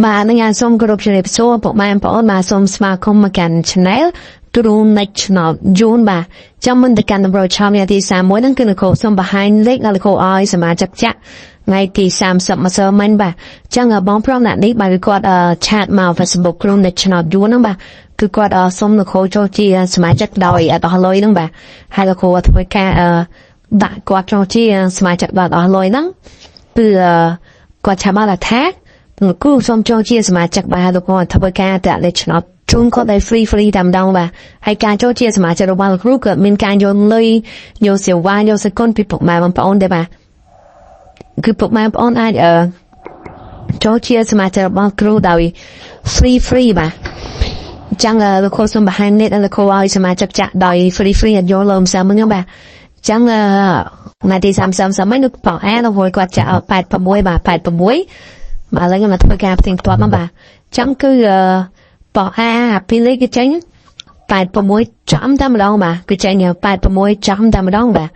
បាទនឹងអាសូមគោរពជំរាបសួរពុកម៉ែបងប្អូនបាទសូមស្វាគមន៍មកកាន់ Channel ទ្រូនិចឆ្នោតយូនបាទចាំមុនទៅកាន់តម្រូវឆោមថ្ងៃទី31ហ្នឹងគឺនគរសូមបង្ហាញលេខដល់នគរឲ្យសមាជិកចាក់ថ្ងៃទី30ម្សិលមិញបាទចឹងបងប្រុសអ្នកនេះបាទគឺគាត់ឆាតមក Facebook គ្រូនិចឆ្នោតយូនហ្នឹងបាទគឺគាត់សូមនគរចូលជាសមាជិកដោយអត់អស់លុយហ្នឹងបាទហើយនគរធ្វើការដាក់គាត់ចូលជាសមាជិកដោយអត់អស់លុយហ្នឹងគឺគាត់ឆាតមកថា លោកគ្រូសូមចូលជាសមាជិកបាទលោកគាត់ធ្វើការតាក់លេខឆ្នោតជូនគាត់ឲ្យ free free តែម្ដងបាទហើយការចូលជាសមាជិករបស់លោកគ្រូក៏មានការយកលុយយកសេវាយកសគុណពីពុកម៉ែបងប្អូនដែរបាទគឺពុកម៉ែបងប្អូនអាចអឺចូលជាសមាជិករបស់គ្រូដោយ free free បាទចឹងលោកគ្រូសូមបង្ហាញនេះដល់លោកគ្រូឲ្យសមាជិកចាក់ដោយ free free អត់យកលើម្សិលមិញបាទចឹងថ្ងៃទី30សម័យនោះបងអានលោកគាត់ចាក់86បាទ86បាទឥឡូវខ្ញុំមកធ្វើការផ្ទៀងផ្ទាត់មកបាទចឹងគឺបអាពីលេខគឺចេញ86ចំតែម្ដងបាទគឺចេញ86ចំតែម្ដងបាទ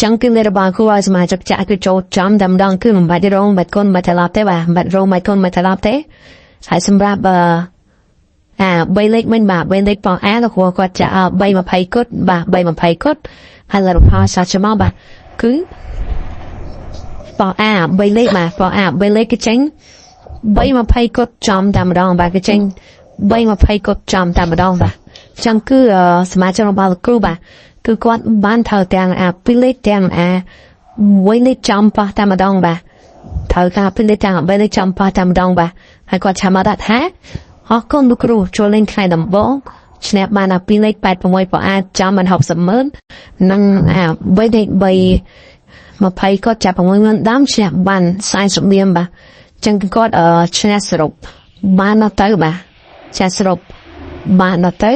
ចឹងគឺលេខរបស់គូឲ្យសមាជិកចាក់គឺចូលចំតែម្ដងគឺមិនបាច់រងបាច់គុណបាច់ត្រឡប់ទេបាទមិនបាច់រងបាច់គុណបាច់ត្រឡប់ទេហើយសម្រាប់អឺអា3លេខវិញបាទ3លេខបងអាលោកគ្រូគាត់ចាក់320គុតបាទ320គុតហើយលទ្ធផលសាច់មកបាទគឺបងអា3លេខបាទបងអា3លេខគឺចេញ320គុតចំតែម្ដងបាទគឺចេញ320គុតចំតែម្ដងបាទចឹងគឺសមាជិករបស់លោកគ្រូបាទគឺគាត់បានថើទាំងអា2លេខទាំងអា1លេខចំប៉ះតែម្ដងបាទត្រូវការ2លេខទាំង3លេខចំប៉ះតែម្ដងបាទហើយគាត់ឆាមកដាក់ថាអរគុណលោកគ្រូចូលលេងខែដំបូងឈ្នះបានអា2លេខ86ប្រអាចំបាន60ម៉ឺននិងអា3លេខ3 20គាត់ចាប់60000ដើមឈ្នះបាន40លានបាទចឹងគាត់ឈ្នះសរុបបានដល់ទៅបាទចាសរុបបានដល់ទៅ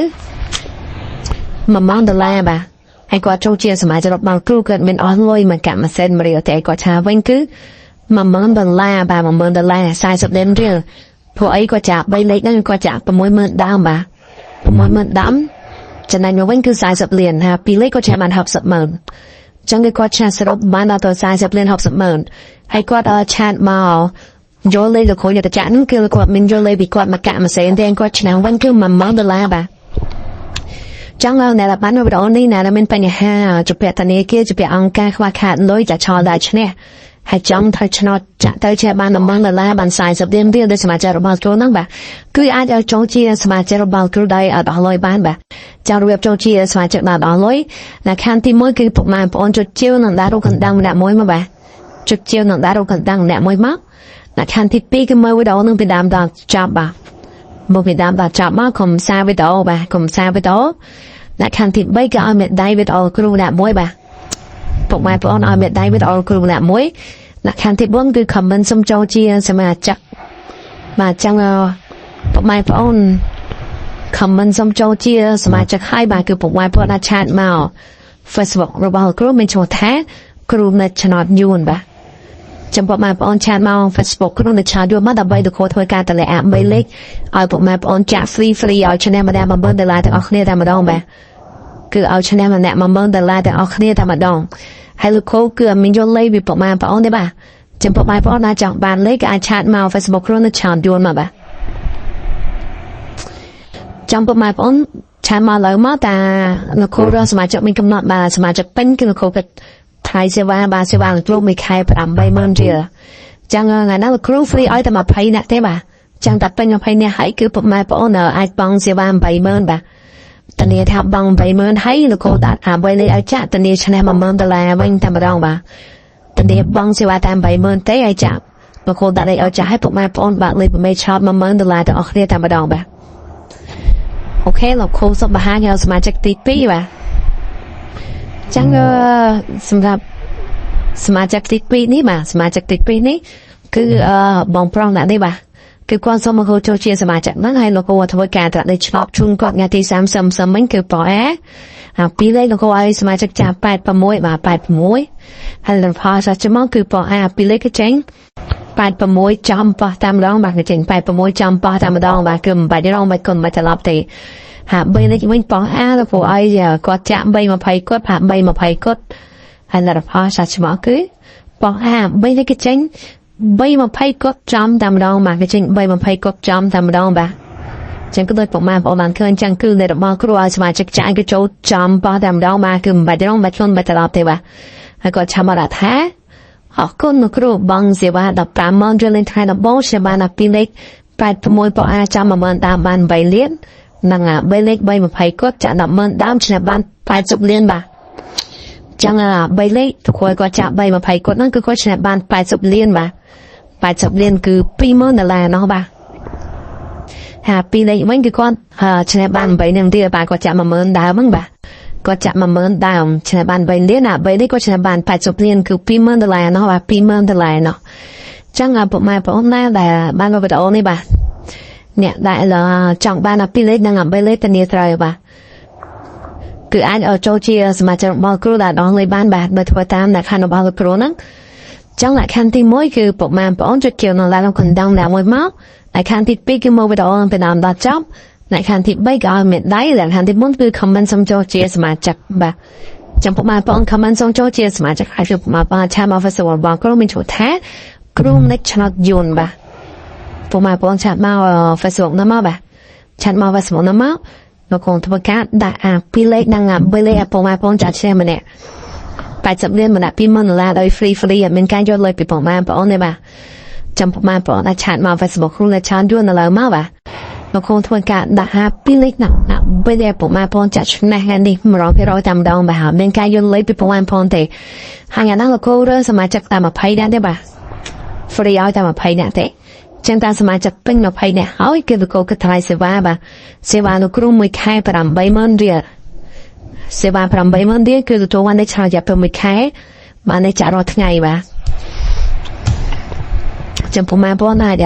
10000ដុល្លារបាទហើយគាត់ចូលជាសមាជិករបស់គ្រូគាត់មានអស់លុយមកកាក់មួយសេនមួយរៀលតែគាត់ថាវិញគឺ10000ដុល្លារបាទ10000ដុល្លារ40លានរៀលព្រោះអីគាត់ចាក់3លេខហ្នឹងគាត់ចាក់60000ដើមបាទ60000ដើមចំណេញមកវិញគឺ40លានហើយពីរលេខគាត់ឆាបាន60ម៉ឺនចឹងគឺគាត់ឆាសរុបបានដល់ទៅ40លាន60ម៉ឺនហើយគាត់ឆាតមកយកលេខលោកគ្រូយកទៅចាក់ហ្នឹងគឺគាត់មានយកលេខពីគាត់មកកាក់មួយសេនទេគាត់ឆ្នាំវិញគឺ10000ដុល្លារបាទចង់ឲ្យអ្នកបានវីដេអូនេះអ្នកមានបញ្ហាជំពាក់ធនាគារជំពាក់អង្គការខ្វះខាតលុយចាឆលដល់ឈ្នះហើយចង់ធ្វើឆ្នោតចាក់ទៅជាបាន10000ដុល្លារបាន40លានរៀលដោយសមាជិករបស់គ្រូហ្នឹងបាទគឺអាចឲ្យចូលជាសមាជិករបស់គ្រូដោយអត់អស់លុយបានបាទចង់របៀបចូលជាសមាជិកបានអស់លុយណាខាងទី1គឺពុកម៉ែបងប្អូនចុចជាវនឹងដាក់រូបកណ្ដឹងម្នាក់មួយមកបាទចុចជាវនឹងដាក់រូបកណ្ដឹងម្នាក់មួយមកណាខាងទី2គឺមើលវីដេអូនឹងពីដើមដល់ចប់បាទមកពីដើមដល់ចប់មកកុំសារវីដេអូបាទកុំសារវីដេអូណាខាងទី3ក៏ឲ្យមេដៃវីដេអូគ្រូម្នាក់មួយបាទពុកម៉ែបងប្អូនឲ្យមេដៃវីដេអូគ្រូម្នាក់មួយលក្ខខណ្ឌទី4គឺ comment សុំចូលជាសមាជិកបាទចឹងពុកម៉ែបងប្អូន comment សុំចូលជាសមាជិកហើយបាទគឺពុកម៉ែបងប្អូនអាចឆាតមក Facebook របស់គ្រូមានឈ្មោះថាគ្រូនៅឆ្នោតយួនបាទចំពោះម៉ែបងប្អូនឆាតមក Facebook គ្រូនៅឆាតយួនមកដើម្បីទៅគ្រូធ្វើការតម្លាក់3លេខឲ្យពុកម៉ែបងប្អូនចាក់ free free ឲ្យឈ្នះម្នាក់10000ដុល្លារទាំងអស់គ្នាតែម្ដងបាទគឺឲ្យឈ្នះម្នាក់10000ដុល្លារទាំងអស់គ្នាតែម្ដងហើយលោកគ្រូគឺអត់មានយកលេខពីពុកម៉ែបងប្អូនទេបាទចំពោះម៉ែបងប្អូនណាចង់បានលេខក៏អាចឆាតមក Facebook គ្រូនៅឆាតយួនមកបាទចំពោះម៉ែបងប្អូនឆាតមកលើមកតាលោកគ្រូរកសមាជិកមានកំណត់បាទសមាជិកពេញគឺលោកគ្រូគិតថ្លៃសេវាបាទសេវាលោកគ្រូមួយខែ80000រៀលចឹងថ្ងៃណាលោកគ្រូ free ឲ្យតែ20នាក់ទេបាទចឹងតែពេញ20នាក់ហើយគឺពុកម៉ែបងប្អូនអាចបង់សេវា80000បាទតានីថាបង់80000ហើយលោកគ្រូដាក់អា3លេខឲ្យចាក់តានីឈ្នះ10000ដុល្លារវិញតែម្ដងបាទតានីបង់សេវាតាម80000ទេឲ្យចាក់លោកគ្រូដាក់លេខឲ្យចាក់ឲ្យពុកម៉ែបងប្អូនបាក់លេខប្រមេឆោត10000ដុល្លារទាំងអស់គ្នាតែម្ដងបាទ OK លោកគ្រូសូមបង្ហាញឲ្យសមាជិកទី2បាទចឹងសម្រាប់សមាជិកទី2នេះបាទសមាជិកទី2នេះគឺអឺបងប្រុសអ្នកនេះបាទគឺគាត់សូមមកចូលជាសមាជិកហ្នឹងហើយលោកគ្រូធ្វើការត្រាក់ដេឆ្លប់ជូនគាត់ថ្ងៃទី30សមិញគឺប៉អែអាពីរលេខលោកគ្រូឲ្យសមាជិកចាប់86បាទ86ហើយលផលសាច់មកគឺប៉អែពីរលេខគឺចេញ86ចំប៉ោះតាមម្ដងបាទគឺចេញ86ចំប៉ោះតាមម្ដងបាទគឺមិនបាច់រងមិនគុណមិនត្រឡប់ទេហា3លេខវិញប៉ោះអាលោកគ្រូឲ្យគាត់ចាក់320គាត់ហា320គាត់ហើយលទ្ធផលសាច់មកគឺប៉ោះអា3លេខគឺចេញ 320គាត់ចំតែម្ដងបាទគេចេញ320គាត់ចំតែម្ដងបាទចឹងក៏ដូចពុកម៉ែបងប្អូនបានឃើញចឹងគឺលេខរបស់គ្រូឲ្យសមាជិកចាយគឺចូលចំប៉ោះតែម្ដងបាទគឺមិនបាច់រងមិនបាច់ខ្លួនមិនបាច់ត្រឡប់ទេបាទហើយគាត់ឆាំមកដាក់ថាអរគុណលោកគ្រូបងសេវា15ម៉ោងរៀនថ្ងៃដំបូងខ្ញុំបានដល់2លេខ86ប៉អាចាំ10000ដើមបាន8លាននិង3លេខ320គាត់ចាក់100,000ដើមឈ្នះបាន80លានបាទចឹង3លេខទៅគាត់ចាក់320គាត់ហ្នឹងគឺគាត់ឈ្នះបាន80លានបាទ80លានគឺ20000ដុល្លារណោះបាទហាពីរលេខវិញគឺគាត់ឈ្នះបាន8នឹងទៀតបាទគាត់ចាក់10000ដើមហ្នឹងបាទគាត់ចាក់10000ដើមឈ្នះបាន3លានអា3លេខគាត់ឈ្នះបាន80លានគឺ20000ដុល្លារណោះបាទ20000ដុល្លារណោះចឹងពុកម៉ែបងប្អូនណាដែលបានមើលវីដេអូនេះបាទអ្នកដែលចង់បានអា2លេខនិងអា3លេខធានាត្រូវបាទគឺអាចឲ្យចូលជាសមាជិករបស់គ្រូដែលដងលេខបានបាទបើធ្វើតាមលក្ខខណ្ឌរបស់លោកគ្រូហ្នឹងចឹងលក្ខខណ្ឌទី1គឺពុកម៉ែបងប្អូនចុចជានៅឡើងកណ្ដឹងណាមួយមកលក្ខខណ្ឌទី2គឺមើលវីដេអូពីដើមដល់ចប់លក្ខខណ្ឌទី3ក៏ឲ្យមានដៃលក្ខខណ្ឌទី4គឺ comment សូមចូលជាសមាជិកបាទចំពុកម៉ែបងប្អូន comment សូមចូលជាសមាជិកហើយគឺពុកម៉ែបងប្អូន chat មក Facebook របស់គ្រូមានឈ្មោះថាគ្រូនិចឆ្នោតយួនបាទពុកម៉ែបងប្អូន chat មក Facebook ណាមកបាទ chat មក Facebook ណាមកលោកគងធ្វើការដាក់អាពីរលេខនិងអា3លេខឲ្យពុកម៉ែបងប្អូនចាក់ឈ្នះម្នាក់80លានម្នាក់20000ដុល្លារដោយ free free អត់មានការយកលុយពីពុកម៉ែបងប្អូនទេបាទចាំពុកម៉ែបងប្អូនអាច chat មក Facebook គ្រូและ chat យួននៅលើមកបាទលោកគងធ្វើការដាក់ហាពីរលេខណាណាបីដែលពុកម៉ែបងប្អូនចាក់ឈ្នះថ្ងៃនេះ100%តែម្ដងបាទមានការយកលុយពីពុកម៉ែបងប្អូនទេហើយថ្ងៃនេះលោកគោរើសមាជិកតែ20នាក់ទេបាទ free ឲ្យតែ20នាក់ទេចឹងតាមសមាជិកពេញ20នាក់ហើយគឺលោកគិតថ្លៃសេវាបាទសេវាលោកគ្រូមួយខែ80000រៀលសេវា80000រៀលគឺទទួលបានในឆ្លងរយៈពេលមួយខែបានในចាក់រាល់ថ្ងៃបាទចំពោះម៉ែបងប្អូនអាច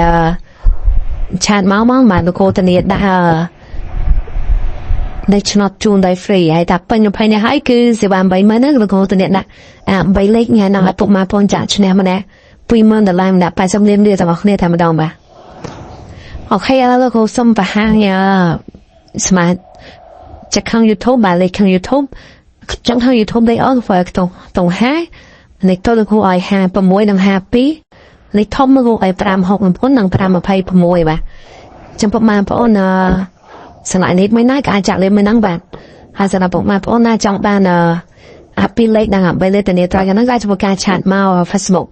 chat មកមកបាទលោកគ្រូធានាដាក់នៅឆ្នោតជូនដោយ free ហើយតែពេញ20នាក់ហើយគឺសេវា80000ហ្នឹងលោកគ្រូធានាដាក់អា3លេខញ៉ាំឲ្យពុកម៉ែបងប្អូនចាក់ឈ្នះម្នាក់20000ដុល្លារម្នាក់80លានរៀលទាំងអស់គ្នាតែម្ដងបាទ OK ឥឡូវលោកគ្រូសូមបង្ហាញស្មាចាក់ខាង YouTube បាទលេខខាង YouTube ចឹងខាង YouTube លេខអត់ហ្វតុងតុងហាលេខតូចលោកគ្រូឲ្យ56និង52លេខធំលោកគ្រូឲ្យ569និង526បាទចំពុកម៉ែបងប្អូនអឺសម្រាប់លេខមួយណាក៏អាចចាក់លេខមួយហ្នឹងបាទហើយសម្រាប់ពុកម៉ែបងប្អូនណាចង់បានអឺអាពីរលេខនិងអាបីលេខធានាត្រង់ហ្នឹងអាចធ្វើការ chat មក Facebook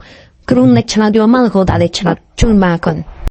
គ្រូនិចឆ្នោតយកមកលោកគ្រូដាក់លេខឆ្នោតជូនមកគុណ។